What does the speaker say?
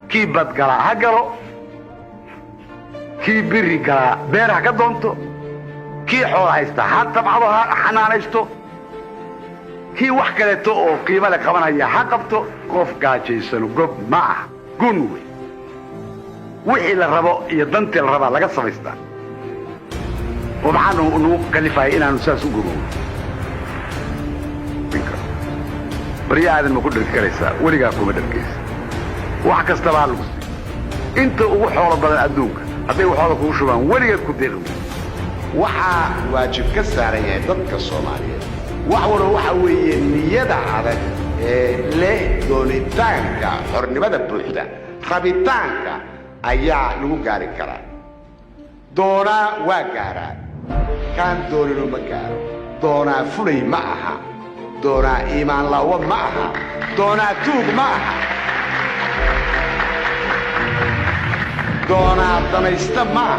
Kii badgalaa ha galo, kii biri galaa beer ha ka doonto, kii xoolo haysta ha tabcado, ha xanaanaysto, kii wax kaleeto oo qiimo le qabanaya ha qabto. Qof gaajaysano gob ma aha, gun wey. Wixii la rabo iyo dantii la rabaa laga samaystaa. Oo maxaa nagu kalifaya inaanu saas u gobowno? Baryo aadan ma ku dharki karaysaa? Weligaa kuma dharkaysa. Wax kastaba ha lagu siiyo, inta ugu xoolo badan adduunka hadday waxooda kugu shubaan, weligeed ku deeqmi. Waxaa waajib ka saaran yahay dadka Soomaaliyeed wax walba waxa weeye niyada adag ee leh doonitaanka xornimada buuxda, rabitaanka ayaa lagu gaari karaa. Doonaa waa gaaraa, kaan dooninu ma gaaro. Doonaa fulay ma aha, doonaa iimaan laawo ma aha, doonaa tuug ma aha, doonaa danaysta ma aha.